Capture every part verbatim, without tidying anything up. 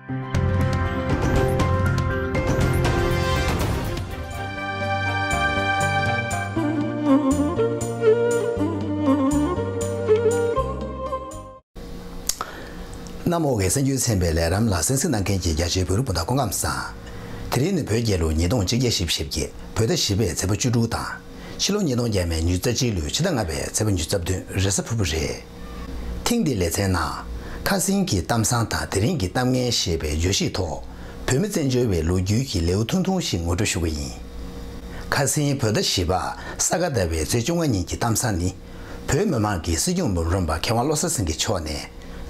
གནམ་འོག་གི་གསར་འགྱུར་ཚན་པའི་ལས་རིམ་ལ་གསན་གཟིགས་གནང་མཁན་གྱི་རྒྱ་ཆེའི་བོད་རིགས་སྤུན་ཟླ་སྐུ་ཁམས་བཟང་། དེ་རིང་ནི་བོད་རྒྱལ་ལོ་ཉིས་སྟོང་ཆིག་བརྒྱ་བཞི་བཅུ་ཞེ་བརྒྱད། བོད་ཟླ་བཞི་པའི་ཚེས་པ་བཅུ་དྲུག་དང་། ཕྱི་ལོ་ཉིས་སྟོང་ཉི་ཤུ་རྩ་གཅིག་ལོའི་ཕྱི་ཟླ་ལྔ་པའི་ཚེས་པ་ཉི་ཤུ་རྩ་བདུན་རེས་གཟའ་ཕུར་བུ་རེད། ཐེངས་འདིའི་ལེ་ཚན་ནང་། ཁ་སང་གི་གཏམ་བཟང་དང་དེ་རིང་གི་གཏམ་ངན་ཞེས་པའི་བརྗོད་གཞིའི་ཐོག་བོད་མི་བཙན་བྱོལ་བའི་ལོ་རྒྱུས་ཀྱི་ལེའུ་ཐུང་ཐུང་ཞིག་ངོ་སྤྲོད་ཞུ་གི་ཡིན། ཁ་སང་བོད་ཟླ་བཞི་པ་ས་ག་ཟླ་བའི་ཚེས་བཅོ་ལྔ་ཉིན་གྱི་གཏམ་བཟང་ནི། བོད་མི་མང་གིས་སྲིད་སྐྱོང་འབུམ་རམས་པ་མཁས་དབང་བློ་བཟང་སེང་གེ་མཆོག་ནས།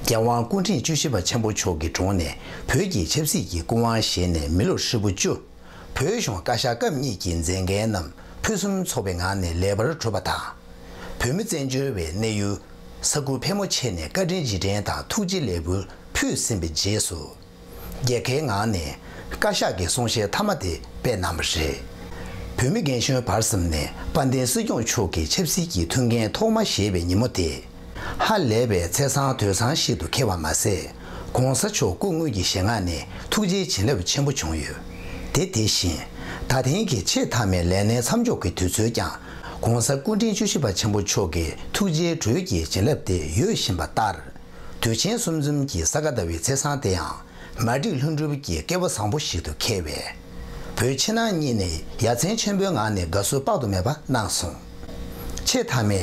རྒྱལ་དབང་སྐུ་ཕྲེང་བཅུ་བཞི་པ་ཆེན་པོ་མཆོག་གི་དྲུང་ནས་བོད་ཀྱི་ཆབ་སྲིད་ཀྱི་སྐུ་དབང་བཞེས་ནས་མི་ལོ་ཧྲིལ་པོ་བཅུ། བོད་གཞུང་བཀའ་ཤག་སྐབས་གཉིས་ཀྱི་མཛད་འགན་རྣམས་ཕུན་སུམ་ཚོགས་པའི་ངང་ནས་ལེགས་པར་གྲུབ་པ་དང་། བོད་མི་བཙན་བྱོལ་བའི་གནས་ཡུལ་ས་ཁུལ་ཕལ་མོ་ཆེ་ནས་བཀའ་དྲིན་རྗེས་དྲན་དང་ཐུགས་རྗེ་ལེགས་འབུལ་ཕུལ་ཟིན་པའི་རྗེས་སུ། རྒྱལ་ཁའི་ངང་ནས་བཀའ་ཤག་གི་གསུང་བཤད་མཐའ་མ་དེ་སྤེལ་གནང་བ་རེད། བོད་མི་རྒན་གཞོན་བར་གསུམ་ནས་དཔལ་ལྡན་སྲིད་སྐྱོང་མཆོག་གི་ཆབ་སྲིད་ཀྱི་ཐུགས་འགན་ཐོག་མ་བཞེས་པའི་ཉིན་མོ་དེ། ཧ་ལས་པའི་ཚེས་བཟང་དུས་བཟང་ཞིག་ཏུ་འཁེལ་བ་མ་ཟད། ༸གོང་ས་མཆོག་སྐུ་དངོས་ཀྱི་ཞལ་སྔ་ནས་ཐུགས་རྗེའི་བྱིན་རླབས་ཆེན་པོ་བྱུང་ཡོད། དེ་དེ་བཞིན། ད་ཐེངས་ཀྱི་ཆེས་མཐའ་མའི་ལས་གནས་མཚམས་འཇོག་གི་དུས་ཚོད་ཀྱང་། ༸གོང་ས་སྐུ་ཕྲེང་བཅུ་བཞི་པ་ཆེན་པོ་མཆོག་གི་ཐུགས་རྗེའི་དྲོད་ཀྱི་བྱིན་རླབས་དེ་ཡོད་བཞིན་པ་ལྟར། དུས་ཆེན་གསུམ་འཛོམས་ཀྱི་ས་ག་ཟླ་བའི་ཚེས་བཟང་དེ་ཡང་། མ་བསྒྲིགས་ལྷུན་གྲུབ་ཀྱི་སྐལ་བ་བཟང་པོ་ཞིག་ཏུ་འཁེལ་བས། བོད་ཕྱི་ནང་གཉིས་ནས་ཡ་མཚན་ཆེན་པོའི་ངང་ནས་དགའ་བསུ་དཔག་ཏུ་མེད་པ་གནང་སོང་། ཆེས་མཐའ་མའི་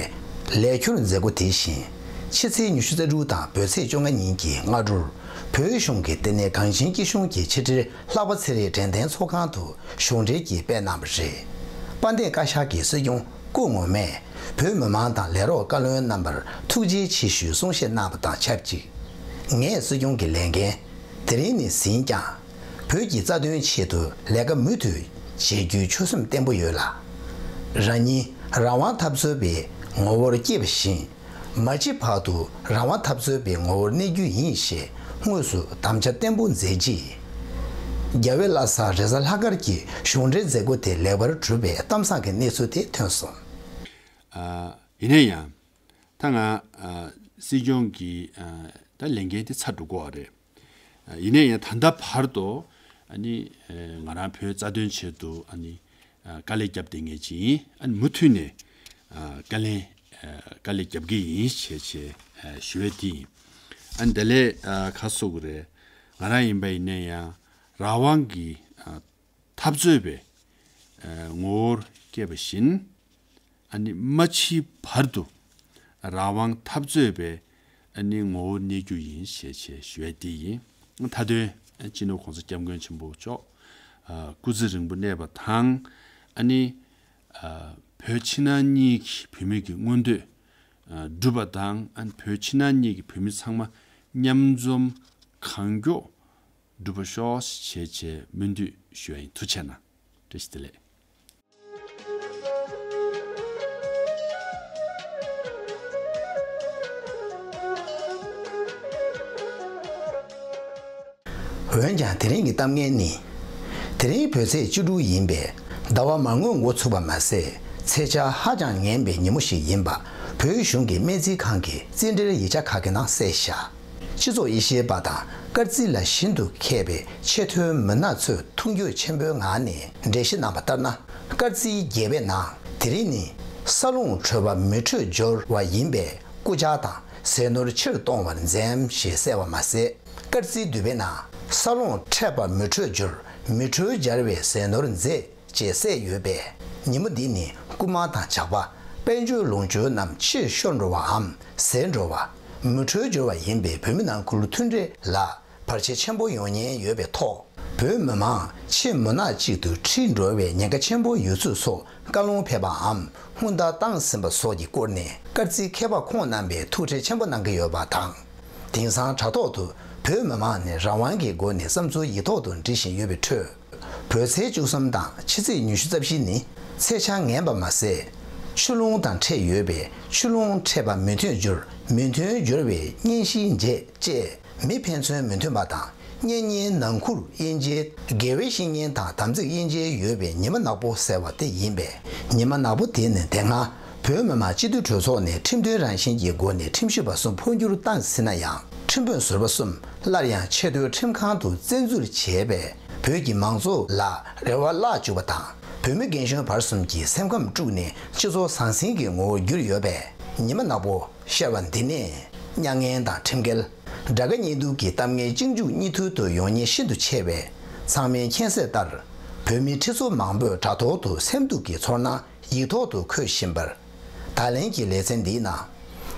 ལས་འཁྱུར་མཛད་སྒོ་དེ་བཞིན། ཕྱི་ཚེས་ཉི་ཤུ་རྩ་དྲུག་དང་བོད་ཚེས་བཅོ་ལྔ་ཉིན་གྱི་སྔ་དྲོར། བོད་གཞུང་གི་ལྟེ་གནས་གངས་ཅན་སྐྱིད་གཤོངས་ཀྱི་ཕྱི་དྲིལ་ལྷག་པ་ཚེ་རིང་དྲན་རྟེན་ཚོགས་ཁང་དུ་གཞུང་འབྲེལ་གྱིས་སྤེལ་གནང་བ་རེད། དཔལ་ལྡན་བཀའ་ཤག་གི་སྲིད་སྐྱོང་སྐུ་ངོ་མས། བོད་མི་མང་དང་ལས་རོགས་བཀའ་བློན་རྣམ་པར་ཐུགས་རྗེ་ཆེ་ཞུའི་གསུང་བཤད་གནང་བ་དང་ཆབས་ཅིག་ངས་སྲིད་སྐྱོང་གི་ལས་འགན་དེ་རིང་ནས་ཟིན་ཀྱང་། བོད་ཀྱི་རྩ་དོན་ཆེད་དུ་ལས་ཀ་མུ་མཐུད་བྱེད་རྒྱུའི་ཆོད་སེམས་བརྟན་པོ་ཡོད་ལ། རང་ཉིད་རང་དབང་འཐབ་རྩོད་པའི་ངོ་བོར་སྐྱེས་པ་བཞིན། མ་འཆི་བར་དུ་རང་དབང་འཐབ་རྩོད་པའི་ངོ་བོར་གནས་རྒྱུ་ཡིན་ཞེས་དངོས་སུ་དམ་བཅའ་བརྟན་པོ་མཛད་རྗེས། རྒྱལ་བའི་བླ་གཟའ་རེས་གཟའ་ལྷག་དཀར་གྱི་གཞུང་འབྲེལ་མཛད་སྒོ་དེ་ལེགས་པར་གྲུབ་པའི་གཏམ་བཟང་གི་གནས་ཚུལ་དེ་ཐོན་སོང་། ཨ། ཡིན་ན་ཡང་། ད་ང་ཨ། སྲིད་སྐྱོང་གི་ཨ། ད་ལས་འགན་དེ་ཚར་འགྲོ་གི་ཡོད་རེད། ཨ། ཡིན་ན་ཡང་ད་ལྟ་བར་དུ་ཨ་ནི་ཨ། ང་རང་བོད་རྩ་དོན་ཆེད་དུ་ཨ་ནི་ཨ། དཀའ་ལས་བརྒྱབ་བསྡད་མཁན་ཅིག་ཡིན། ཨ་ནི་མུ་མཐུད་ནས་ཨ། དཀའ་ལས་ཨ། དཀའ་ལས་བརྒྱབ་ཀྱི་ཡིན་ཞེས་བྱས་ཨ། ཞུ་ཡས་དེ་ཡིན། ཨ་ནི་དེ་ལས་ཨ། ག་རེ་ཟེར་དགོས་རེད། ང་རང་ཡིན་པ་ཡིན་ན་ཡང་རང་དབང་གི་ཨ། འཐབ་རྩོད་པའི་ཨ། ངོ་བོར་སྐྱེས་པ་བཞིན། ཨ་ནི་མ་འཆི་བར་དུ་རང་དབང་འཐབ་རྩོད་པའི་ཨ་ནི་ངོ་བོར་གནས་རྒྱུ་ཡིན་ཞེས་བྱས་ཞུ་ཡས་དེ་ཡིན། མཐའ་དོན་སྤྱི་ནོར་༸གོང་ས་༸སྐྱབས་མགོན་ཆེན་པོ་མཆོག་ཨ། སྐུ་ཚེ་རིང་པོ་གནས་པ་དང་། ཨ་ནི་ཨ། བོད་ཕྱི་ནང་གཉིས་ཀྱི་བོད་མི་གི་མངོན་འདོད་ཨ། འགྲུབ་པ་དང་། ཨ་ནི་བོད་ཕྱི་ནང་གཉིས་ཀྱི་བོད་མི་ཚང་མ་མཉམ་འཛོམས་གང་མགྱོགས་འགྲུབ་པ་ཤོག་ཞེས་བྱས་སྨོན་འདུན་ཞུ་ཡ་ཡིན། ཐུགས་རྗེ་གནང་། བཀྲ་ཤིས་བདེ་ལེགས། འོན་ཀྱང་དེ་རིང་གི་གཏམ་ངན་ནི། དེ་རིང་བོད་ཚེས་བཅུ་དྲུག་ཡིན་པས་ཟླ་བ་མར་ངོའི་འགོ་ཚུགས་པ་མ་ཟད། ཚེས་ཆ་ཧ་ཅང་ངན་པའི་ཉིན་མོ་ཞིག་ཡིན་པ་བོད་གཞུང་གི་སྨན་རྩིས་ཁང་གི་རྩིས་འབྲེལ་ཡིག་ཆ་ཁག་གི་ནང་གསལ་བཞག་སྤྱི་ཚོགས་དབྱེ་ཞིབ་པ་དང་སྐར་རྩིས་ལ་ཤིན་ཏུ་མཁས་པའི་ཆེས་མཐོའི་མི་སྣ་ཚོས་ཐུགས་འགྱོད་ཆེན་པོའི་ངང་ནས་འགྲེལ་བཤད་གནང་བ་ལྟར་ན། སྐར་རྩིས་བརྒྱད་པའི་ནང་དེ་རིང་ནི་ས་རླུང་དྲོད་པ་མི་འཕྲོད་འབྱོར་བ་ཡིན་པས་སྐུ་བཅར་དང་ཟས་ནོར་ཕྱིར་གཏོང་བར་འཛེམ་ཞེས་གསལ་བ་མ་ཟད། སྐར་རྩིས་བདུན་པའི་ནང་ས་རླུང་འཕྲད་པ་མི་འཕྲོད་འབྱོར། མི་འཕྲོད་སྦྱར་བའི་ཟས་ནོར་འཛད། ཅེས་གསལ་ཡོད་པས། ཉིན་མོ་འདི་ནི་རྐུན་མ་དང་ཇག་པ། དཔལ་འབྱོར་ལོངས་སྤྱོད་རྣམས་ཕྱིར་ཤོར་འགྲོ་བའམ་ཟད་འགྲོ་བ། མི་འཕྲོད་འབྱོར་བ་ཡིན་པས་བོད་མི་ནང་ཁུལ་མཐུན་སྒྲིལ་ལ་བར་ཆད་ཆེན་པོ་ཡོང་ཉེན་ཡོད་པའི་ཐོག་བོད་མི་མང་ཆེས་མུན་ནག་ཅིག་ཏུ་ཁྲིད་འགྲོ་བའི་ཉེན་ཁ་ཆེན་པོ་ཡོད་ཚུལ་སོགས་བཀའ་ལུང་ཕེབས་པའམ་སྔོན་བརྡ་བཏང་ཟིན་པ་སོགས་ཀྱི་སྐོར་ནས་སྐར་རྩིས་མཁས་པ་ཁོང་རྣམ་པས་ཐུགས་ཁྲལ་ཆེན་པོ་གནང་གི་ཡོད་པ་དང་། དེང་སང་དྲ་ཐོག་ཏུ་བོད་མི་མང་ནས་རང་དབང་གི་སྒོ་ནས་བསམ་ཚུལ་ཡིག་ཐོག་ཏུ་འབྲི་བཞིན་ཡོད་པའི་ཁྲོད། བོད་ཚེས་བཅུ་གསུམ་དང་ཕྱི་ཚེས་ཉི་ཤུ་རྩ་བཞི་ནི་ཚེས་ཆ་ངན་པ་མ་ཟད། ཆུ་རླུང་དང་འཕྲད་ཡོད་པས་ཆུ་རླུང་འཕྲད་པ་མི་མཐུན་འགྱུར། མི་མཐུན་འགྱུར་བའི་གཉེན་བཤེས་མཇལ་བཅས་མི་ཕན་ཚུན་མི་མཐུན་པ་དང་། གཉེན་ཉེའི་ནང་ཁུལ་དབྱེ་འབྱེད། དགེ་བའི་བཤེས་གཉེན་དང་དམ་ཚིག་དབྱེ་འབྱེད་ཡོད་པའི་ཉི་མ་ནག་པོ་ཟེར་བ་དེ་ཡིན་པས། ཉི་མ་ནག་པོ་དེ་ནི་དེ་སྔ་བོད་མི་མང་སྤྱི་འཐུས་གྲོས་ཚོགས་ནས་ཁྲིམས་མཐུན་རང་བཞིན་གྱི་སྒོ་ནས་ཁྲིམས་ཞིབ་པ་གསུམ་འཕོ་འགྱུར་བཏང་ཟིན་ན་ཡང་། ཁྲིམས་དཔོན་ཟུར་པ་གསུམ་སླར་ཡང་ཆེས་མཐོའི་ཁྲིམས་ཁང་དུ་བཙན་འཛུལ་བྱས་པས། བོད་ཀྱི་མང་གཙོ་ལ་རེ་བ་བརླག་བཅུག་པ་དང་། བོད་མི་རྒན་གཞོན་བར་གསུམ་གྱི་སེམས་ཁམས་དཀྲུགས་ནས་སྤྱི་ཚོགས་ཟང་ཟིང་གི་ངོ་བོར་གྱུར་ཡོད་པས། ཉི་མ་ནག་པོ་ཤར་བ་འདི་ནས། མྱ་ངན་དང་ཁྲིམས་འགལ། དགྲ་དགའ་གཉེན་སྡུག་གི་གཏམ་ངན་གཅིག་མཇུག་གཉིས་མཐུད་དུ་ཡོང་ཉེན་ཤིན་ཏུ་ཆེ་བས། ཚང་མས་མཁྱེན་གསལ་ལྟར། བོད་མི་ཁྲི་ཚོ་མང་པོས་དྲ་ཐོག་ཏུ་སེམས་སྡུག་གི་ཚོར་སྣང་ཡིག་ཐོག་ཏུ་འཁོད་བཞིན་པར། ད་ལན་གྱི་ལེ་ཚན་འདིའི་ནང་།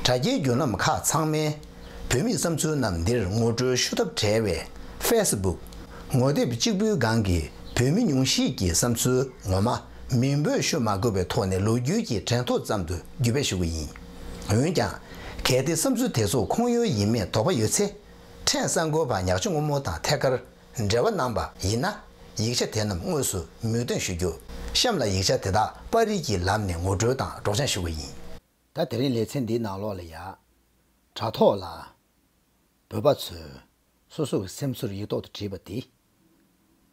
དྲ་རྒྱའི་བརྒྱུད་ལམ་ཁག་ཚང་མས། བོད་མིའི་བསམ་ཚུལ་རྣམས་འདིར་ངོ་སྤྲོད་ཞུ་ཐབས་བྲལ་བས། ཕེ་སི་བུག་ངོ་དེབ་གཅིག་པུའི་སྒང་གི་བོད་མི་ཉུང་ཤས་ཀྱི་བསམ་ཚུལ་ངོ་མ་མིང་འབོད་ཞུ་མ་དགོས་པའི་ཐོག་ནས་ལོ་རྒྱུས་ཀྱི་དྲན་ཐོ་ཙམ་དུ་བརྒྱུད་སྤེལ་ཞུ་གི་ཡིན། འོན་ཀྱང་། གལ་ཏེ་བསམ་ཚུལ་དེ་ཚོ་ཁུངས་ཡོད་ཡིན་མིན་དོགས་པ་ཡོད་ཚེ། ཕྲན་གསར་འགོད་པ་ཉག་ཆུ་སྔོན་མོ་དང་ཐད་ཀར་འབྲེལ་བ་གནང་པ་ཡིན་ན། ཡིག་ཆ་དེ་རྣམས་དངོས་སུ་མིང་འདོན་ཞུ་རྒྱུ། གཤམ་ལ་ཡིག་ཆ་དེ་དག་པར་རིས་ཀྱི་ལམ་ནས་ངོ་སྤྲོད་དང་སྒྲོག་སྦྱང་ཞུ་གི་ཡིན། ད་དེ་རིང་ལེ་ཚན་འདིའི་ནང་ལོགས་ལ་ཡ། དྲ་ཐོག་ལ། བོད་པ་ཚོས་སོ་སོ་གི་སེམས་ཚོར་ཡིག་ཐོག་ཏུ་བྲིས་པ་དེ།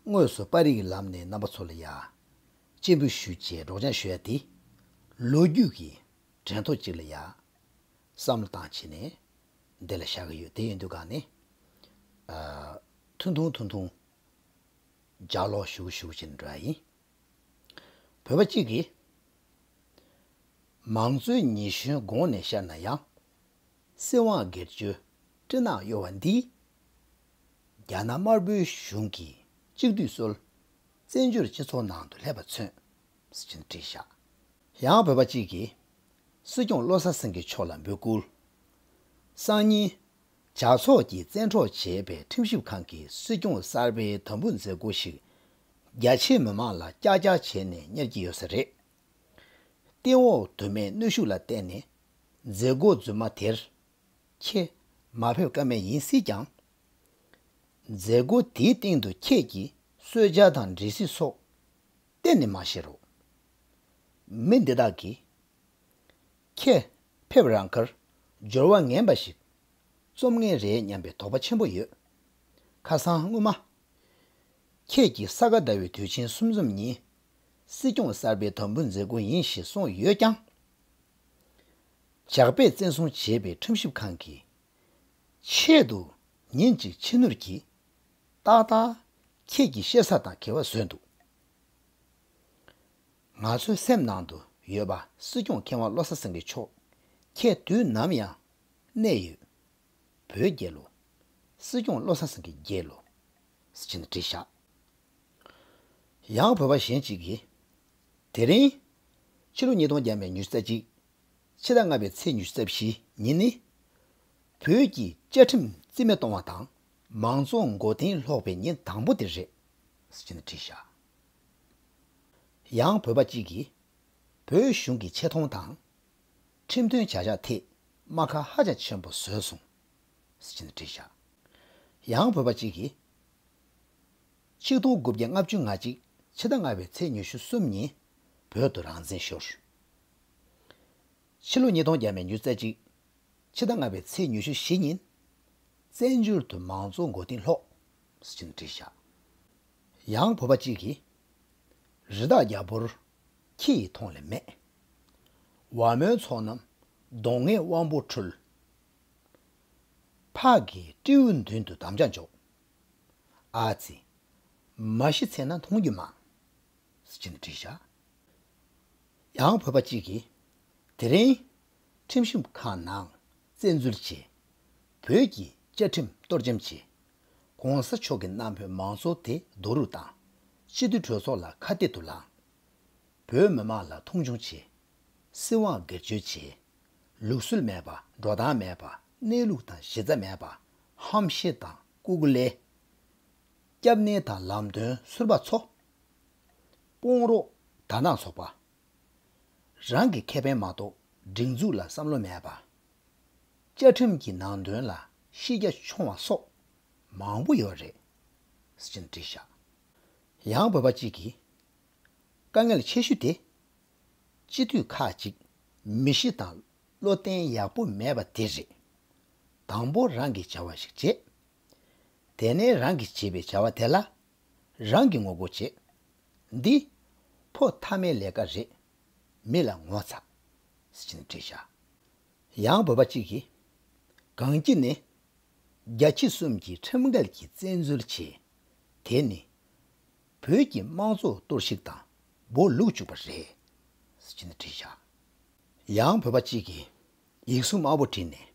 དངོས་སུ་པར་རིས་ཀྱི་ལམ་ནས་རྣམ་པ་ཚོ་ལ་ཡ། སྤྱན་འབུལ་ཞུ་ཅེས་སྒྲོག་སྦྱང་ཞུ་ཡ་དེ། ལོ་རྒྱུས་ཀྱི་དྲན་ཐོ་གཅིག་ལ་ཡ། བསམ་བློ་བཏང་བྱས་ནས་འདི་ལ་བཞག་གི་ཡོད། དེ་ཡིན་དུས་གང་ནས། ཨ། ཐུང་ཐུང་ཐུང་ཐུང་ལྗགས་ཀློག་ཞུ་ཞུ་བྱས་ནས་འགྲོ་ཡ་ཡིན། བོད་པ་གཅིག་གིས། མང་གཙོའི་ཉི་གཞོན་དགུང་ནས་ཤར་ན་ཡང་། སྲིད་དབང་སྒེར་གཅོད་སྤྲིན་ནག་གཡོ་བ་འདིས། རྒྱ་ནག་དམར་པོའི་གཞུང་གིས་གཅིག་སྡུད་སྲོལ། བཙན་བྱོལ་སྤྱི་ཚོགས་ནང་དུ་སླེབས་པ་མཚོན། ཟེར་བྱས་ནས་བྲིས་བཞག་ཡང་བོད་པ་གཅིག་གིས། སྲིད་སྐྱོང་བློ་བཟང་སེང་གེ་མཆོག་ལ་འབོད་སྐུལ། སང་ཉིན། ཇག་ཚོགས་ཀྱིས་བཙན་འཕྲོག་བྱས་པའི་ཁྲིམས་ཞིབ་ཁང་གི་སྲིད་སྐྱོང་གསར་པའི་དམ་འབུལ་མཛད་སྒོ་ཞིག་རྒྱ་ཆེའི་མི་མང་ལ་ཀྱག་ཀྱག་བྱས་ནས་གཉེར་གྱི་ཡོད་ས་རེད། སྟེང་འོག་དུ་མའི་གནོན་ཤུགས་ལ་བརྟེན་ནས་མཛད་སྒོ་རྫུན་མ་དེར་ཁྱེད་མ་ཕེབས་ཀ་མེད་ཡིན་སྲིད་ཀྱང་། མཛད་སྒོ་དེའི་སྟེང་དུ་ཁྱེད་ཀྱིས་གསོལ་ཇ་དང་འབྲས་སིལ་སོགས་གཏན་ནས་མ་བཞེས་རོགས། མི་འདི་དག་གིས་ཁྱེད་ཕེབས་རང་ཁར་འབྱོར་བ་ངན་པ་ཞིག་རྩོམ་ངེས་རེད་སྙམ་པའི་དོགས་པ་ཆེན་པོ་ཡོད། ཁ་སང་སྔོན་མ། ཁྱེད་ཀྱིས་ས་ག་ཟླ་བའི་དུས་ཆེན་གསུམ་འཛོམས་ཉིན་སྲིད་སྐྱོང་གསར་པའི་དམ་འབུལ་མཛད་སྒོ་ཡིན་ཞེས་གསུངས་ཡོད་ཀྱང་། ཇག་པས་བཙན་བཟུང་བྱས་པའི་ཁྲིམས་ཞིབ་ཁང་གི་ཆེད་དུ་ཉིན་གཅིག་ཕྱི་སྣུར་གྱིས་ཏག་ཏག་ཁྱེད་ཀྱི་གཤེར་ས་དང་འཁེལ་བ་བཟོས་འདུག་ང་ཚོའི་སེམས་ནང་དུ་ཡོད་པ་སྲིད་སྐྱོང་མཁས་དབང་བློ་བཟང་སེང་གེ་མཆོག་ཁྱེད་དུས་ནམ་ཡང་གནས་ཡོད། བོད་རྒྱལ་ལོ། སྲིད་སྐྱོང་བློ་བཟང་སེང་གེ་རྒྱལ་ལོ། ཟེར་བྱས་ནས་བྲིས་བཞག་ཡང་བོད་པ་གཞན་གཅིག་གིས། དེ་རིང་། ཕྱི་ལོ་ཉིས་སྟོང་བརྒྱ་མེད་ཉི་ཤུ་རྩ་གཅིག་ཕྱི་ཟླ་ལྔ་པའི་ཚེས་ཉི་ཤུ་རྩ་བཞི་ཉིན་ནི། བོད་ཀྱི་བཅའ་ཁྲིམས་རྩིས་མེད་གཏོང་བ་དང་མང་གཙོ་མགོ་རྟིང་སློག་པའི་ཉིན་དང་པོ་དེ་རེད། ཟེར་བྱས་ནས་བྲིས་བཞག་ཡང་བོད་པ་གཅིག་གིས། བོད་གཞུང་གི་ཆེ་མཐོང་དང་། ཁྲིམས་དོན་བྱ་གཞག་ཐད་རྨ་ཁ་ཧ་ཅང་ཆེན་པོ་བཟོས་སོང་། ཟེར་བྱས་ནས་བྲིས་བཞག་ཡང་བོད་པ་གཅིག་གིས། ཆིག་སྟོང་དགུ་བརྒྱ་ལྔ་བཅུ་ང་གཅིག་ཕྱི་ཟླ་ལྔ་པའི་ཚེས་ཉི་ཤུ་གསུམ་ཉིན་བོད་དུ་རང་བཙན་ཤོར། ཕྱི་ལོ་ཉིས་སྟོང་བརྒྱ་མེད་ཉི་ཤུ་རྩ་གཅིག་ཕྱི་ཟླ་ལྔ་པའི་ཚེས་ཉི་ཤུ་བཞི་ཉིན། བཙན་བྱོལ་དུ་མང་གཙོ་མགོ་རྟིང་སློག་ཟེར་བྱས་ནས་བྲིས་བཞག་ཡང་བོད་པ་གཅིག་གིས། རི་དྭགས་རྒྱལ་པོར་ཁྱི་ཡི་མཐོང་ལས་མེད། ཝ་མོའི་ཚོགས་རྣམས་གདོང་ལྔས་དབང་པོ་འཁྲུལ། ཕག་གི་སྤྲེའུ་མདུན་དུ་དམ་བཅའ་འཇོག་ཨ་ཙི། མ་ཤི་ཚེ་ན་མཐོང་རྒྱུ་མང་། ཟེར་བྱས་ནས་བྲིས་བཞག་ཡང་བོད་པ་གཅིག་གིས། དེ་རིང་། ཁྲིམས་ཞིབ་ཁང་ནང་བཙན་འཛུལ་བྱས། བོད་ཀྱི་བཅའ་ཁྲིམས་གཏོར་བཅོམ་བྱས། གོང་ས་མཆོག་གི་གནང་ཕོད་མང་གཙོ་དེ་རྡོག་རོལ་བཏང་། སྤྱི་འཐུས་གྲོས་ཚོགས་ལ་ཁ་གཏད་དུ་ལངས། བོད་མི་མང་ལ་མཐོང་ཆུང་བྱས། སྲིད་དབང་སྒེར་གཅོད་བྱས། ལུགས་སྲོལ་མེད་པ། འགྲོ་སྟངས་མེད་པ། གནས་ལུགས་དང་གཞི་རྩ་མེད་པ། ཧམ་བཤད་དང་ཀུ་ཀུ་ལེ། སྐྱབས་གནས་དང་ལམ་སྟོན་ཟུར་པ་ཚོ། དཔུང་རོགས་དར་ནག་ཚོགས་པ། རང་གི་ཁེ་ཕན་མ་གཏོགས་སྒྲིག་འཛུགས་ལ་བསམ་བློ་མེད་པ། བཅའ་ཁྲིམས་ཀྱི་ནང་དོན་ལ་ཤེས་རྒྱ་ཆུང་བ་སོགས་མང་པོ་ཡོད་རེད། ཟེར་བྱས་ནས་བྲིས་བཞག་ཡང་བོད་པ་གཅིག་གིས། དཀའ་ངལ་ཆེ་ཤོས་དེ། སྤྱི་འཐུས་ཁག་ཅིག་མི་གཤིས་དང་བློ་བརྟན་ཡག་པོ་མེད་པ་དེ་རེད། དང་པོ་རང་གིས་བྱ་བ་ཞིག་བྱེད། དེ་ནས་རང་གིས་བྱས་པའི་བྱ་བ་དེ་ལ་རང་གིས་ངོ་རྒོལ་བྱེད། འདི་ཕོ་ཐ་མའི་ལས་ཀ་རེད། མི་ལ་ངོ་ཚ། ཟེར་བྱས་ནས་བྲིས་བཞག་ཡང་བོད་པ་གཅིག་གིས། གངས་སྐྱིད་ནས་ རྒྱ་ཁྱི་གསུམ་གྱིས་ཁྲིམས་འགལ་གྱི་བཙན་འཛུལ་བྱས། དེ་ནི་བོད་ཀྱི་དམངས་གཙོ་གཏོར་བཤིག་དང་སྦོ་ལུག་བཅུག་པ་རེད། ཟེར་ནས་བྲིས་བཞག་ཡང་བོད་པ་གཅིག་གིས་ཡིག་གཟུགས་དམར་པོ་བྲིས་ནས།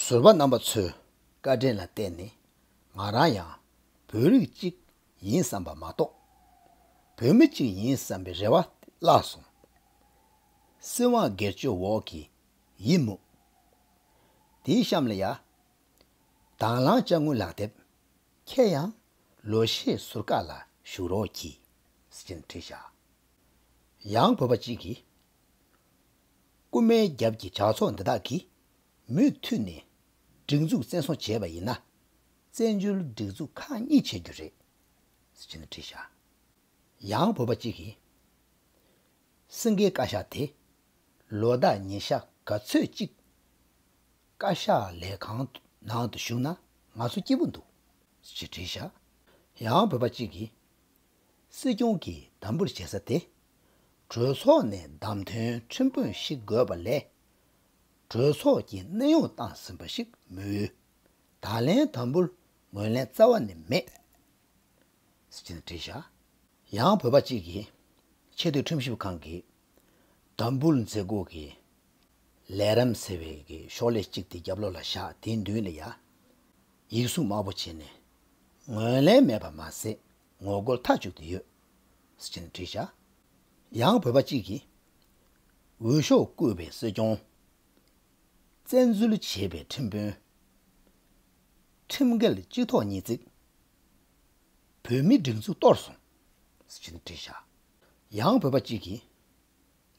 ཟུར་པ་རྣམ་པ་ཚོའི་བཀའ་དྲིན་ལ་བརྟེན་ནས་ང་རང་ཡང་བོད་རིགས་གཅིག་ཡིན་བསམ་པ་མ་གཏོགས། བོད་མི་གཅིག་ཡིན་བསམ་པའི་རེ་བ་བརླག་སོང་། སྲིད་དབང་སྒེར་གཅོད་འོག་གི་ཡིད་མུག་དེའི་གཤམ་ལ་ཡ། དྭང་བླངས་ཅ་དངོས་ལག་དེབ། ཁྱེད་ཡང་ལོ་ཤས་ཟུར་བཀག་ལ་བཞུགས་རོགས་གྱིས། ཟེར་ནས་བྲིས་བཞག་ཡང་བོད་པ་གཅིག་གིས། རྐུན་མའི་རྒྱབ་ཀྱི་ཇག་ཚོགས་འདི་དག་གིས་མུ་མཐུད་ནས་སྒྲིག་འཛུགས་བཙན་བཟུང་བྱས་པ་ཡིན་ན། བཙན་བྱོལ་སྒྲིག་འཛུགས་ཁག་གཉིས་བྱེད་རྒྱུ་རེད། ཟེར་ནས་བྲིས་བཞག་ཡང་བོད་པ་གཅིག་གིས། སེང་གེའི་བཀའ་ཤག་དེ་ལོ་ཟླ་ཉིན་ཞག་ག་ཚོད་ཅིག་བཀའ་ཤག་ལས་ཁང་ནང་དུ་བཞུགས་ན་ང་ཚོ་སྐྱིད་པོ་འདུག་ཅེས་བྲིས་བཞག་ཡང་བོད་པ་གཅིག་གིས། སྲིད་སྐྱོང་གིས་དམ་འབུལ་བྱེད་ས་དེ་གྲོས་ཚོགས་ནས་བདམས་ཐོན་ཁྲིམས་དཔོན་ཞིག་དགོས་པ་ལས། གྲོས་ཚོགས་ཀྱིས་གནས་དབྱུང་བཏང་ཟིན་པ་ཞིག་མི་འོས། ད་ལན་དམ་འབུལ་ངོས་ལེན་རྩ་བ་ནས་མེད། ཟེར་ནས་བྲིས་བཞག་ཡང་བོད་པ་གཅིག་གིས་ཆེས་མཐོའི་ཁྲིམས་ཞིབ་ཁང་གི་དམ་འབུལ་མཛད་སྒོ་གི་ལས་རིམ་ཟེར་བའི་གི་ཤོག་ལྷེ་གཅིག་དེ་རྒྱབ་ལོགས་ལ་བཞག་དེའི་མདུན་ལ་ཡ། ཡིག་གཟུགས་དམར་པོ་བྱས་ནས་ངོས་ལེན་མེད་པ་མ་ཟད་ངོ་རྒོལ་མཐའ་གཅིག་ཏུ་ཡོད། ཟེར་ནས་བྲིས་བཞག་ཡང་བོད་པ་གཅིག་གིས་འོས་ཤོག་བརྐུས་པའི་སྲིད་སྐྱོང་། བཙན་འཛུལ་བྱས་པའི་ཁྲིམས་དཔོན། ཁྲིམས་འགལ་གཅིག་ཐོག་གཉིས་བརྩེགས། བོད་མིའི་སྒྲིག་འཛུགས་གཏོར་སོང་། ཟེར་ནས་བྲིས་བཞག་ཡང་བོད་པ་གཅིག་གིས།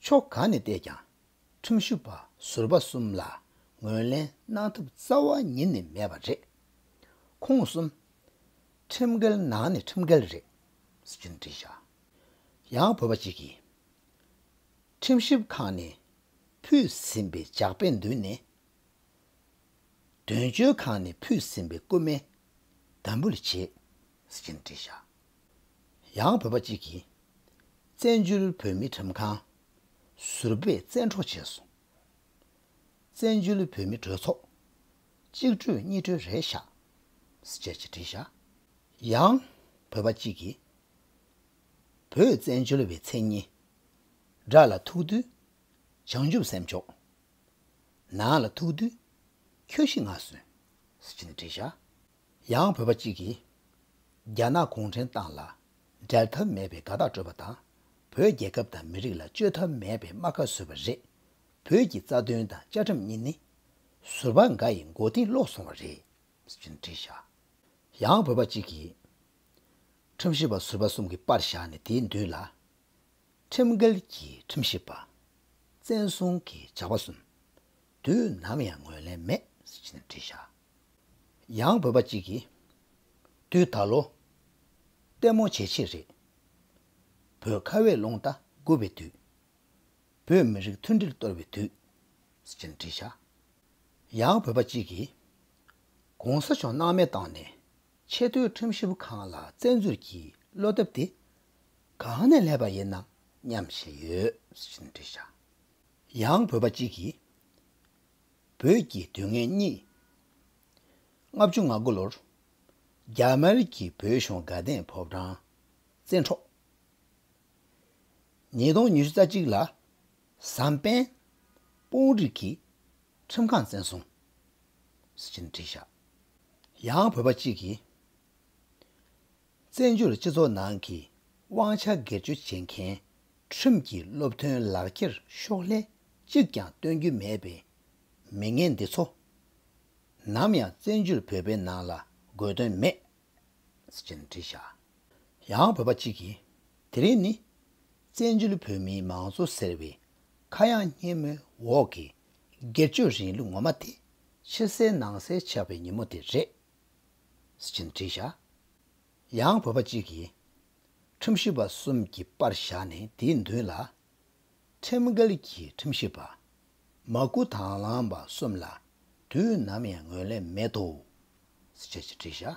ཕྱོགས་གང་ནས་བལྟས་ཀྱང་ཁྲིམས་ཞིབ་པ་ཟུར་པ་གསུམ་ལ་ངོས་ལེན་གནང་ཐབས་རྩ་བ་ཉིད་ནས་མེད་པ་རེད། ཁོང་གསུམ་ཁྲིམས་འགལ་ནང་ནས་ཁྲིམས་འགལ་རེད། ཟེར་ནས་བྲིས་བཞག་ཡང་བོད་པ་གཅིག་གིས། ཁྲིམས་ཞིབ་ཁང་ནས་ཕུད་ཟིན་པའི་ཇག་པའི་མདུན་ནས། དོན་གཅོད་ཁང་ནས་ཕུད་ཟིན་པའི་རྐུན་མས་དམ་འབུལ་བྱེད། ཟེར་ནས་བྲིས་བཞག་ཡང་བོད་པ་གཅིག་གིས། བཙན་བྱོལ་བོད་མིའི་ཁྲིམས་ཁང་ཟུར་པས་བཙན་འཕྲོག་བྱས་སོང་། བཙན་བྱོལ་བོད་མིའི་གྲོས་ཚོགས་གཅིག་གྲོས་གཉིས་གྲོས་རེད་བཞག་ཟེར་བྱས་ཀྱི་བྲིས་བཞག་ཡང་བོད་པ་གཅིག་གིས། བོད་བཙན་བྱོལ་བའི་མཚན་ཉིད། དགྲ་ལ་ཐུག་དུས་བྱང་ཆུབ་སེམས་མཆོག་ནང་ལ་ཐུག་དུས་ཁྱོད་ཤི་ང་གསོན། ཟེར་གྱི་ནས་བྲིས་བཞག་ཡང་བོད་པ་གཅིག་གིས། རྒྱ་ནག་གུང་ཁྲན་ཏང་ལ་འབྲལ་ཐབས་མེད་པའི་དགའ་རྟགས་སྤྲོད་པ་དང་བོད་རྒྱལ་ཁབ་དང་མི་རིགས་ལ་བཅོས་ཐབས་མེད་པའི་རྨ་ཁ་བཟོས་པ་རེད། བོད་ཀྱི་རྩ་དོན་དང་བཅའ་ཁྲིམས་གཉིས་ནི་ཟུར་པ་འགའ་ཡི་མགོ་རྟིང་སློག་སོང་བ་རེད། ཟེར་གྱི་ནས་བྲིས་བཞག་ཡང་བོད་པ་གཅིག་གིས། ཁྲིམས་ཞིབ་པ་ཟུར་པ་གསུམ་གྱི་པར་བཞག་ནས་དེའི་མདུན་ལ། ཁྲིམས་འགལ་གྱི་ཁྲིམས་ཞིབ་པ། བཙན་བཟུང་གི་ཇག་པ་གསུམ། དུས་ནམ་ཡང་ངོས་ལེན་མེད་ཟེར་གྱི་ནས་བྲིས་བཞག་ཡང་བོད་པ་གཅིག་གིས། དུས་ད་ལོ། ལྟད་མོ་བྱེད་ཆེད་རེད། བོད་ཁ་བའི་རླུང་རྟ་རྒུད་པའི་དུས། བོད་མི་རིགས་མཐུན་སྒྲིལ་གཏོར་བའི་དུས། ཟེར་གྱི་ནས་བྲིས་བཞག་ཡང་བོད་པ་གཅིག་གིས། གོང་ས་མཆོག་སྣང་མེད་བཏང་ནས་ཆེས་མཐོའི་ཁྲིམས་ཞིབ་ཁང་ལ་བཙན་འཛུལ་གྱིས་བློ་འདེབས་དེ་གང་ནས་སླེབས་པ་ཡིན་ནམ་སྙམ་བཞིན་ཡོད་ཟེར་གྱི་ནས་བྲིས་བཞག་ཡང་བོད་པ་གཅིག་གིས། བོད་ཀྱི་དུས་ངན་གཉིས། ལྔ་བཅུ་ང་དགུ་ལོར། རྒྱ་དམར་གྱིས་བོད་གཞུང་དགའ་ལྡན་ཕོ་བྲང་བཙན་འཕྲོག་ཉིས་སྟོང་ཉི་ཤུ་རྩ་གཅིག་ལ། ཟམ་པན། དཔོན་རིགས་ཀྱིས་ཁྲིམས་ཁང་བཙན་བཟུང་། ཟེར་གྱི་ནས་བྲིས་བཞག་ཡང་བོད་པ་གཅིག་གིས། བཙན་བྱོལ་སྤྱི་ཚོགས་ནང་གི་དབང་ཆ་སྒེར་གཅོད་བྱེད་མཁན་ཁྲིམས་ཀྱི་སློབ་ཐོན་ལག་ཁྱེར་ཤོག་ལྷེ་གཅིག་ཀྱང་སྟོན་རྒྱུ་མེད་པའི་མི་ངན་འདི་ཚོ། ནམ་ཡང་བཙན་བྱོལ་བོད་པའི་ནང་ལ་དགོས་དོན་མེད། ཟེར་གྱི་ནས་བྲིས་བཞག་ཡང་བོད་པ་གཅིག་གིས། དེ་རིང་ནི། བཙན་བྱོལ་བོད་མིའི་མང་གཙོ་ཟེར་བའི་ཁ་གཡང་སྙན་མོའི་འོག་གི་སྒེར་གཅོད་རིང་ལུགས་ངོ་མ་དེ་ཕྱི་གསལ་ནང་གསལ་ཆགས་པའི་ཉིན་མོ་དེ་རེད། ཟེར་གྱི་ནས་བྲིས་བཞག་ཡང་བོད་པ་གཅིག་གིས། ཁྲིམས་ཞིབ་པ་གསུམ་གྱི་པར་བཞག་ནས་དེའི་མདུན་ལ། ཁྲིམས་འགལ་གྱི་ཁྲིམས་ཞིབ་པ། མ་སྐུལ་དང་བླངས་པ་གསུམ་ལ་དུས་ནམ་ཡང་ངོས་ལེན་མེད་དོ། ཟེར་བྱས་ཀྱི་བྲིས་བཞག་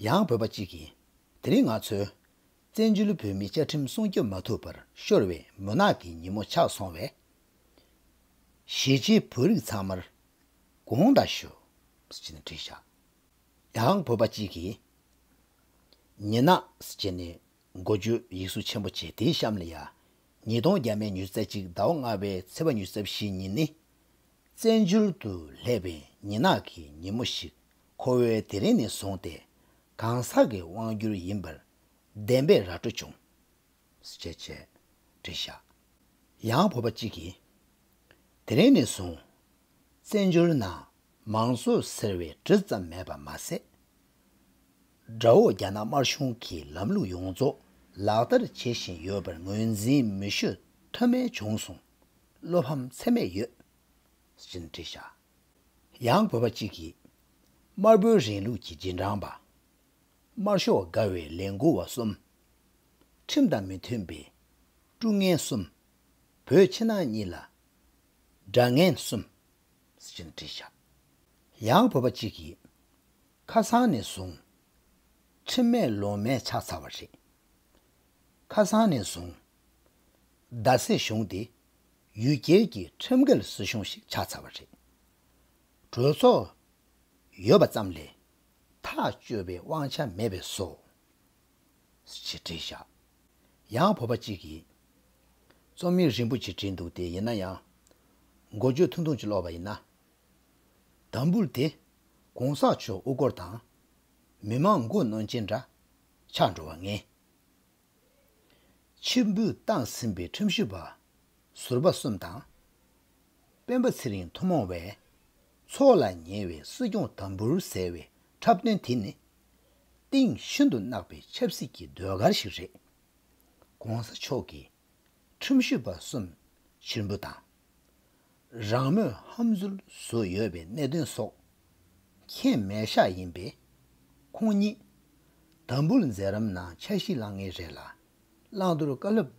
ཡང་བོད་པ་གཅིག་གིས། དེ་རིང་ང་ཚོའི་བཙན་བྱོལ་བོད་མིའི་བཅའ་ཁྲིམས་སྲུང་སྐྱོབ་མ་ཐུབ་པར་ཤོར་བའི་མུན་ནག་གི་ཉིན་མོ་ཆགས་སོང་བས། གཞིས་བྱེས་བོད་རིགས་ཚང་མར་དགོངས་དག་ཞུ། ཟེར་བྱས་ནས་བྲིས་བཞག་ཡང་བོད་པ་གཅིག་གིས། ཉི་ནག་ཟེར་བྱས་ནས་འགོ་བརྗོད་ཡིག་གཟུགས་ཆེན་པོ་བྱས་དེའི་གཤམ་ལ་ཡ། ཉིས་སྟོང་བརྒྱ་མེད་ཉི་ཤུ་རྩ་གཅིག་ཟླ་བ་ལྔ་པའི་ཚེས་པ་ཉི་ཤུ་རྩ་བཞི་ཉིན་ནི། བཙན་བྱོལ་དུ་སླེབས་པའི་ཉི་ནག་གི་ཉིན་མོ་ཞིག་ཁོ་བོས་དེ་རིང་ནས་བཟུང་སྟེ་གང་ཟག་གི་དབང་སྒྱུར་ཡིན་པར་བདེན་པའི་ར་སྤྲོད་བྱུང་། ཞེས་བྱས་བྲིས་བཞག་ཡང་བོད་པ་གཅིག་གིས། དེ་རིང་ནས་བཟུང་བཙན་བྱོལ་ནང་མང་གཙོ་ཟེར་བའི་དྲི་ཙམ་མེད་པ་མ་ཟད། དགྲ་བོ་རྒྱ་ནག་དམར་གཞུང་གི་ལམ་ལུགས་ཡོངས་རྫོགས་ལག་བསྟར་བྱེད་བཞིན་ཡོད་པར་ངོས་འཛིན་མི་ཤོད་ཐབས་མེད་བྱུང་སོང་། བློ་ཕམ་ཚད་མེད་ཡོད། ཅེས་བྲིས་བཞག་ཡང་བོད་པ་གཅིག་གིས། དམར་པོའི་རིང་ལུགས་ཀྱི་རྗེས་འབྲང་པ། དམར་ཤོག་དགའ་བའི་ལས་འགུལ་བ་གསུམ། ཁྲིམས་དང་མི་མཐུན་པའི་དཀྲུག་ངན་གསུམ། བོད་ཕྱི་ནང་གཉིས་ལ་དགྲ་ངན་གསུམ། ཞེས་བྲིས་བཞག་ཡང་བོད་པ་གཅིག་གིས། ཁ་སང་ནས་བཟུང་ཁྲིམས་མེད་ལུགས་མེད་ཆགས་ཚར་བ་རེད། ཁ་སང་ནས་བཟུང་རྡ་སའི་གཞུང་དེ་ཡུལ་སྐྱེལ་གྱི་ཁྲིམས་འགལ་སྲིད་གཞུང་ཞིག་ཆགས་ཚར་བ་རེད། གྲོས་ཚོགས་ཡོད་པ་ཙམ་ལས་ཐག་གཅོད་པའི་དབང་ཆ་མེད་པས་སོ། ཞེས་བྲིས་བཞག་ཡང་བོད་པ་གཅིག་གིས། རྩོམ་ཡིག་རིང་པོ་ཅིག་བྲིས་འདུག་སྟེ་ཡིན་ན་ཡང་། འགོ་བརྗོད་ཐུང་ཐུང་ཅིག་ཀློག་པ་ཡིན་ན། དམ་འབུལ་དེ་གོང་ས་མཆོག་དབུ་སྐོར་དང་། མི་མང་མགོ་གནོན་ཅན་འདྲ་ཆགས་འགྲོ་བ་ངེས། ཕྱིར་འབུད་བཏང་ཟིན་པའི་ཁྲིམས་ཞིབ་པ་ཟུར་པ་གསུམ་དང་། སྤེན་པ་ཚེ་རིང་ཐུན་མོང་བས་ཚོགས་ལ་ཉེ་བའི་སྲིད་སྐྱོང་དམ་འབུལ་ཟེར་བའི་འཁྲབ་སྟོན་དེ་ནི། གཏིང་ཤིན་ཏུ་གནག་པའི་ཆབ་སྲིད་ཀྱི་ཟློས་གར་ཞིག་རེད། གོང་ས་མཆོག་གིས་ཁྲིམས་ཞིབ་པ་གསུམ་ཕྱིར་འབུད་དང་། རང་མོས་ཧམ་འཛུལ་བཟོས་ཡོད་པའི་གནད་དོན་སོགས། མཁྱེན་མེད་ཤག་ཡིན་པས། ཁོང་ཉིད་དམ་འབུལ་མཛད་རིམ་ནང་འཆར་གཞི་བླང་ངེས་རེད་ལ། བླང་དོར་བཀའ་སློབ་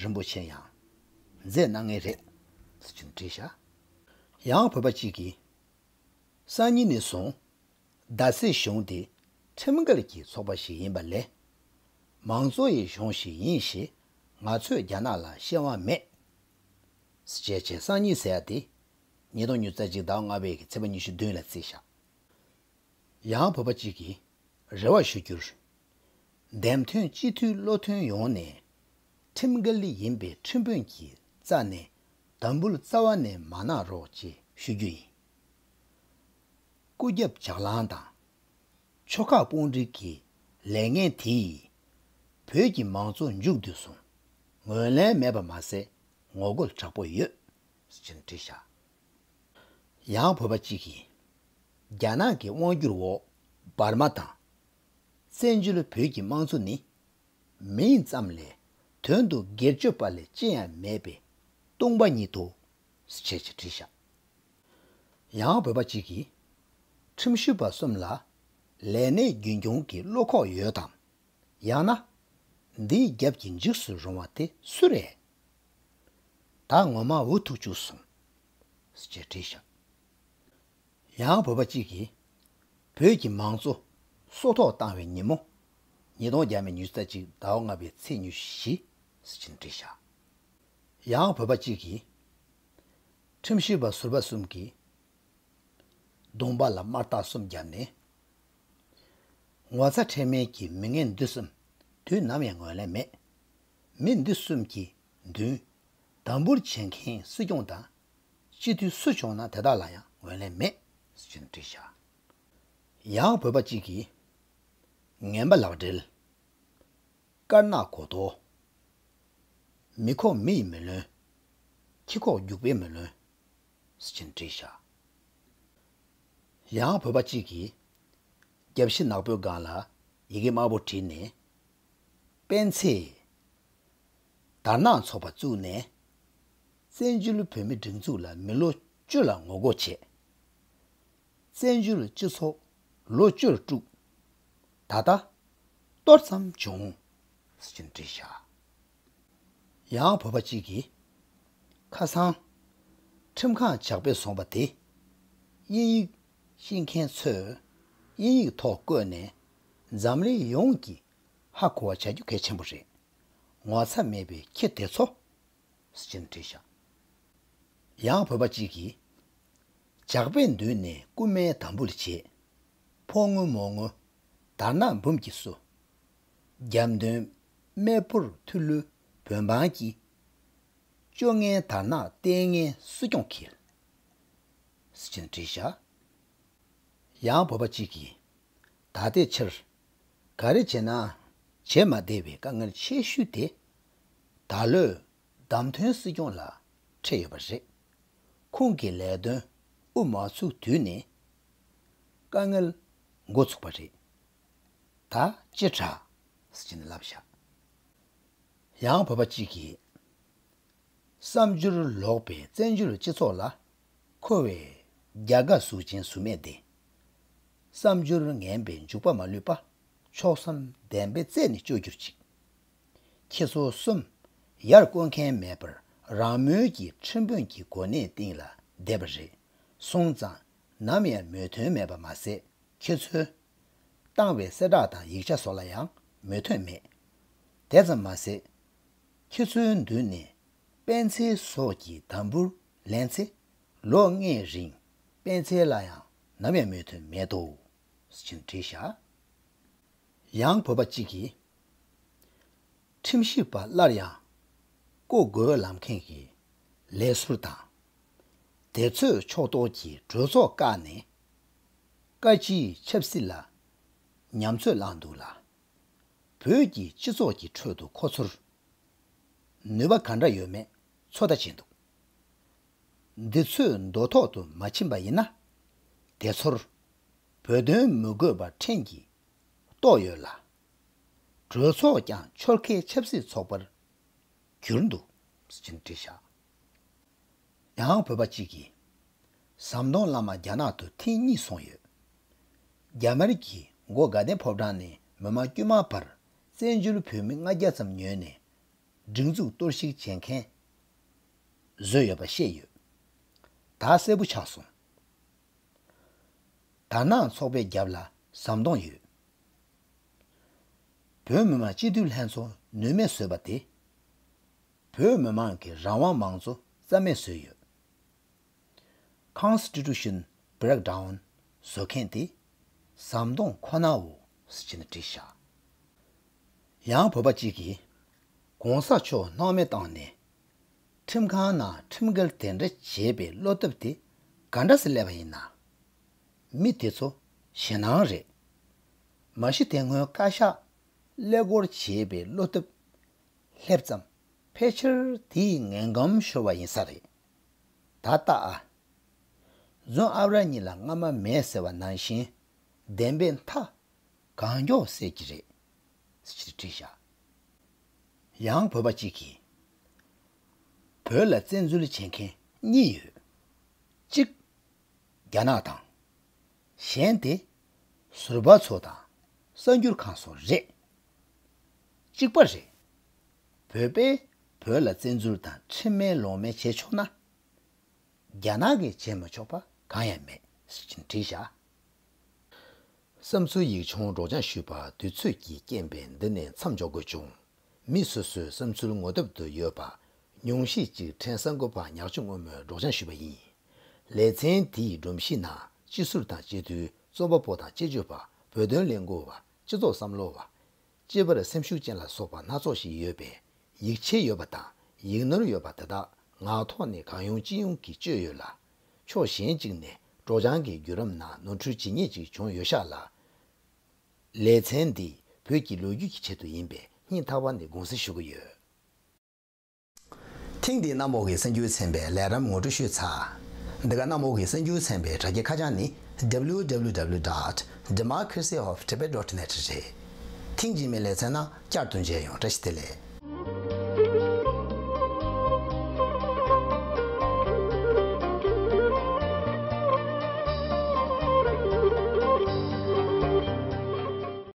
རིན་པོ་ཆེ་ཡང་མཛད་གནང་ངེས་རེད། ཟེར་བྱས་བྲིས་བཞག་ཡང་བོད་པ་གཅིག་གིས། སང་ཉིན་ནས་བཟུང་རྡ་སའི་གཞུང་དེ་ཁྲིམས་འགལ་གྱི་ཚོགས་པ་ཞིག་ཡིན་པ་ལས། མང་གཙོ་ཡི་གཞུང་ཞིག་ཡིན་ཞེས་ང་ཚོས་རྒྱ་ནག་ལ་བཤད་དབང་མེད། ཞེས་བྱས་སང་ཉིན་ཟེར་ཡ་དེ། ཉིས་སྟོང་ཉི་ཤུ་རྩ་གཅིག་ཟླ་བ་ལྔ་པའི་གི་ཚེས་པ་ཉི་ཤུ་བདུན་ལ་བརྩིས་བཞག་ཡང་བོད་པ་གཅིག་གིས་རེ་བ་ཞུ་རྒྱུར། འདེམས་ཐོན་སྤྱི་འཐུས་བློ་མཐུན་ཡོངས་ནས་ཁྲིམས་འགལ་ཡིན་པའི་ཁྲིམས་དཔོན་གྱི་རྩ་ནས་དམ་འབུལ་རྩ་བ་ནས་མ་གནང་རོགས་ཅེས་ཞུ་རྒྱུ་ཡིན། སྐུ་རྒྱབ་ཇག་ལངས་དང་། ཕྱོགས་ཁག་དཔུང་སྒྲིག་གི་ལས་ངན་དེ་ཡིས་བོད་ཀྱི་མང་གཙོ་མཇུག་བསྡུས་སོང་། ངོས་ལེན་མེད་པ་མ་ཟད་ངོ་རྒོལ་དྲག་པོ་ཡོད། ཅེས་བྲིས་བཞག་ཡང་བོད་པ་གཅིག་གིས། རྒྱ་ནག་གི་དབང་སྒྱུར་འོག་འབར་མ་དང་། བཙན་བྱོལ་བོད་ཀྱི་དམངས་གཙོ་ནི། མིང་ཙམ་ལས་དོན་དུ་སྒེར་གཅོད་པ་ལས་ཅི་ཡང་མེད་པའི་སྟོང་པ་ཉིད་དོ། ཞེས་བྲིས་བཞག་ཡང་བོད་པ་གཅིག་གིས། ཁྲིམས་ཞིབ་པ་གསུམ་ལ་ལས་གནས་རྒྱུན་སྐྱོང་གི་བློ་ཁོག་ཡོད་དམ། ཡང་ན། འདིའི་རྒྱབ་ཀྱི་འཇིགས་སུ་རུང་བ་དེ་སུ་རེད། ད་ངོ་མ་འུ་ཐུག་བཅུག་སོང་། ཞེས་བྲིས་བཞག་ཡང་བོད་པ་གཅིག་གིས། བོད་ཀྱི་མང་གཙོ་སྲོག་ཐོག་བཏང་བའི་ཉིན་མོ། ཉིས་སྟོང་བརྒྱ་མེད་ཉི་ཤུ་རྩ་གཅིག་ཟླ་བ་ལྔ་པའི་ཚེས་ཉི་ཤུ་བཞི། ཞེས་བྲིས་བཞག་ཡང་བོད་པ་གཅིག་གིས། ཁྲིམས་ཞིབ་པ་ཟུར་པ་གསུམ་གྱིས། གདོང་པ་ལ་དམར་རྟགས་གསུམ་བརྒྱབ་ནས། ངོ་ཚ་ཁྲེལ་མེད་ཀྱི་མི་ངན་འདི་གསུམ་དུས་ནམ་ཡང་ངོས་ལེན་མེད། མི་འདི་གསུམ་གྱི་མདུན་དམ་འབུལ་བྱེད་མཁན་སྲིད་སྐྱོང་དང་སྤྱི་འཐུས་སུ་བྱུང་ན་དེ་དག་ལ་ཡང་ངོས་ལེན་མེད་ཅེས་བྲིས་བཞག་ཡང་བོད་པ་གཅིག་གིས། ངན་པ་ལག་སྦྲེལ། དཀར་ནག་གོ་ལྡོག་མི་ཁོག་མི་ཡིས་མི་ལོན། ཁྱི་ཁོག་རྒྱུག་པས་མི་ལོན། ཟེར་བྱས་བྲིས་བཞག་ཡང་བོད་པ་གཅིག་གིས། རྒྱབ་ཕྱི་ནག་པོའི་སྒང་ལ་ཡི་གེ་དམར་པོ་བྲིས་ནས། སྤེན་ཚེས། དར་ནག་ཚོགས་པ་བཙུགས་ནས། བཙན་བྱོལ་བོད་མི་སྒྲིག་འཛུགས་ལ་མི་ལོ་བཅུ་ལ་ངོ་རྒོལ་བྱས། བཙན་བྱོལ་སྤྱི་ཚོགས་ལོ་བཅུར་དཀྲུགས། ད་ལྟ་གཏོར་ཙམ་བྱུང་། ཟེར་བྱས་བྲིས་བཞག་ཡང་བོད་པ་གཅིག་གིས། ཁ་སང་། ཁྲིམས་ཁང་ཇག་པས་བཟུང་བ་དེ། དབྱིན་ཡིག་ཤེས་མཁན་ཚོས་དབྱིན་ཡིག་ཐོག་བཀོད་ནས་འཛམ་གླིང་ཡོངས་ཀྱིས་ཧ་གོ་བ་བྱ་རྒྱུ་གལ་ཆེན་པོ་རེད། ངོ་ཚ་མེད་པའི་ཁྱི་དེ་ཚོ། ཟེར་བྱས་བྲིས་བཞག་ཡང་བོད་པ་གཅིག་གིས། ཇག་པས་མདུན་ནས་རྐུན་མའི་དམ་འབུལ་བྱེད། ཕོ་དངུལ་མོ་དངུལ་དར་ནག་འབུམ་གྱིས་བསུ། རྒྱབ་མདུན་སྨད་ཕུར་ཐུ་ལུ་བོད་འབངས་ཀྱིས། བཅོ་ལྔའི་དར་ནག་ལྟས་ངན་སྲིད་སྐྱོང་འཁྱེར། ཟེར་བྱས་ནས་བྲིས་བཞག་ཡང་བོད་པ་གཅིག་གིས། ད་ལྟའི་ཕྱིར། ག་རེ་བྱས་ན་བྱེད་མ་བདེ་བའི་དཀའ་ངལ་ཆེ་ཤོས་དེ། ད་ལོའི་བདམས་ཐོན་སྲིད་སྐྱོང་ལ་འཕྲད་ཡོད་པ་རེད། ཁོང་གི་ལས་དོན་དབུ་མ་ཚུགས་དུས་ནས་དཀའ་ངལ་འགོ་ཚུགས་པ་རེད། ད་ཅི་དྲག་ཟེར་ནས་ལབ་བཞག་ཡང་བོད་པ་གཅིག་གིས། བསམ་སྦྱོར་ལོག་པའི་བཙན་བྱོལ་སྤྱི་ཚོགས་ལ། འཁོར་བའི་རྒྱལ་ཁ་གཟུགས་ཅན་གཟུགས་མེད་དེ། བསམ་སྦྱོར་ངན་པའི་འཇུག་པ་མ་ལུས་པ། མཆོག་གསུམ་བདེན་པའི་རྩད་ནས་གཅོད་གྱུར་ཅིག་ཁྱེད་ཚོ་གསུམ་ཡར་བཀོད་མཁན་མེད་པར་རང་མོས་ཀྱིས་ཁྲིམས་དཔོན་གྱི་གོ་གནས་སྟེང་ལ་བསྡད་པ་རེད་སོང་ཙང་ནམ་ཡང་མོས་མཐུན་མེད་པ་མ་ཟད། ཁྱེད་ཚོས་བཏང་བའི་གསལ་བསྒྲགས་དང་ཡིག་ཆ་སོགས་ལ་ཡང་མོས་མཐུན་མེད། དེ་ཙམ་མ་ཟད། ཁྱེད་ཚོའི་མདུན་ནས་སྤེན་ཚེ་སོགས་ཀྱི་དམ་འབུལ་ལེན་ཚེ་ལོ་ལྔའི་རིང་སྤེན་ཚེ་ལ་ཡང་ནམ་ཡང་མོས་མཐུན་མེད་དོ། ཟེར་བྲིས་བཞག་ཡང་བོད་པ་གཅིག་གིས། ཁྲིམས་ཞིབ་པ་སླར་ཡང་བསྐོ་དགོས་ལབ་མཁན་གྱི་ལས་ཟུར་དང་། དེ་ཚོས་ཕྱོགས་གཏོགས་ཀྱི་གྲོས་ཚོགས་བཀག་ནས། བཀའ་སྤྱིའི་ཆབ་སྲིད་ལ་ཉམས་ཚོད་བླངས་འདུག་ལ། བོད་ཀྱི་སྤྱི་ཚོགས་ཀྱི་ཁྲོད་དུ་ཁོ་ཚོར་ནུས་པ་ག་འདྲ་ཡོད་མེད་ཚོད་ལྟ་བྱས་འདུག་འདི་ཚོས་འདུ་ཐོག་ཏུ་མ་ཕྱིན་པ་ཡིན་ན། དེ་ཚོར་བོད་དོན་མི་དགོས་པ་ཕྲན་གྱིས་རྟོགས་ཡོད་ལ། གྲོས་ཚོགས་ཀྱང་ཆོལ་ཁའི་ཆབ་སྲིད་ཚོགས་པར་གྱུར་འདུག་ཟེར་བྲིས་བཞག་ཡང་བོད་པ་གཅིག་གིས། ཟམ་གདོང་བླ་མ་རྒྱ་ནག་ཏུ་ཐེངས་གཉིས་སོང་ཡོད། རྒྱ་དམར་གྱིས་མགོ་དགའ་ལྡན་ཕོ་བྲང་ནས་མི་མང་དཀྱུས་མ་བར་བཙན་བྱོལ་བོད་མི་ལྔ་བརྒྱ་ཙམ་ཉོས་ནས་སྒྲིག་འཛུགས་གཏོར་བཤིག་བྱེད་མཁན་བཟོས་ཡོད་པ་ཤེས་ཡོད། ད་གསལ་པོ་ཆགས་སོང་། དར་ནག་ཚོགས་པའི་རྒྱབ་ལ་ཟམ་གདོང་ཡོད། བོད་མི་མང་སྤྱི་འཐུས་ལྷན་ཚོགས་ནུས་མེད་བཟོས་པ་དེ། བོད་མི་མང་གི་རང་དབང་མང་གཙོ་རྩ་མེད་བཟོས་ཡོད། Constitution breakdown བཟོ་མཁན་དེ་ཟམ་གདོང་ཁོ་ནའོ་ཟེར་བྱས་ནས་བྲིས་བཞག་ཡང་བོད་པ་གཅིག་གིས། གོང་ས་མཆོག་སྣང་མེད་བཏང་ནས། ཁྲིམས་ཁང་ནང་ཁྲིམས་འགལ་དེ་འདྲ་བྱས་པའི་བློ་སྟོབས་དེ་ག་འདྲ་སེ་སླེབས་པ་ཡིན་ན། མི་དེ་ཚོ་ཞེད་སྣང་རེད། མ་གཞི་དེ་སྔོན་བཀའ་ཤག་ཀླད་ཀོར་བྱས་པའི་བློ་སྟོབས་སླེབས་ཙམ་ཕལ་ཆེར་དེའི་ངན་གོམས་ཤོར་བ་ཡིན་ས་རེད། ད་ལྟ་ཨ། རྫོང་ཨ་བྲ་གཉིས་ལ་རྔ་མ་མེད་ཟེར་བ་ནང་བཞིན་བདེན་པའི་མཐའ་གང་མགྱོགས་གསལ་གྱི་རེད། ཟེར་བྲིས་བཞག་ཡང་བོད་པ་གཅིག་གིས། བོད་ལ་བཙན་འཛུལ་བྱེད་མཁན་གཉིས་ཡོད། གཅིག་རྒྱ་ནག་དང་། གཞན་དེ་ཟུར་པ་ཚོ་དང་གསར་འགྱུར་ཁང་སོགས་རེད། གཅིག་པ་རེད། བོད་པས་བོད་ལ་བཙན་འཛུལ་དང་ཁྲིམས་མེད་ལུགས་མེད་བྱེད་ཆོག་ན། རྒྱ་ནག་གིས་བྱེད་མི་ཆོག་པ་གང་ཡང་མེད་ཟེར་བྲིས་བཞག་བསམ་ཚུལ་ཡིག་ཆུང་སྒྲོག་སྦྱང་ཞུས་པ་དུས་ཚོད་ཀྱི་རྐྱེན་པས་འདི་ནས་མཚམས་འཇོག་དགོས་བྱུང་། མི་སོ་སོའི་བསམ་ཚུལ་ངོ་དེབ་ཏུ་ཡོད་པ། ཉུང་ཤས་ཅིག་ཕྲན་གསར་འགོད་པ་ཉག་ཆུ་སྔོན་མོས་སྒྲོག་སྦྱང་ཞུས་པ་ཡིན། ལེ་ཚན་དེའི་སྒྲོམ་གཞི་ནང་སྤྱི་ཟུར་དང་སྤྱི་འཐུས་རྩོམ་པ་པོ་དང་དཔྱད་བརྗོད་པ་བོད་དོན་ལས་འགུལ་བ་སྤྱི་ཚོགས་བསམ་བློ་བ། སྤྱི་པར་སེམས་ཤུགས་ཅན་ལ་སོགས་པ་སྣ་ཚོགས་ཤིག་ཡོད་པས་ཡིག་ཆད་ཡོད་པ་དང་ཡིག་ནོར་ཡོད་པ་དེ་དག་ངག་ཐོག་ནས་གང་ཡོང་ཅི་ཡོང་གིས་བཅོས་ཡོད་ལ། ཕྱོགས་གཞན་གཅིག་ནས་སྒྲོག་སྦྱང་གི་བརྒྱུད་རིམ་ནང་ནོར་འཁྲུལ་ཇི་སྙེད་ཅིག་བྱུང་ཡོད་ཤག་ལ། ལེ་ཚན་འདི་བོད་ཀྱི་ལོ་རྒྱུས་ཀྱི་ཆེད་དུ་ཡིན་པས་སྙིང་ཐག་པ་ནས་དགོངས་སེལ་ཞུ་གི་ཡོད། ཐེངས་འདིའི་གནམ་འོག་གི་གསར་འགྱུར་ཚན་པའི་ལས་རིམ་ངོ་སྤྲོད་ཞུས་ཚར། འདི་ག་གནམ་འོག་གི་གསར་འགྱུར་ཚན་པའི་དྲ་རྒྱའི་ཁ་བྱང་ནི་W W W dot democracy of tibet dot net རེད། ཐེངས་རྗེས་མའི་ལེ་ཚན་ནང་བསྐྱར་དུ་མཇལ་ཡོང་། བཀྲ་ཤིས་བདེ་ལེགས།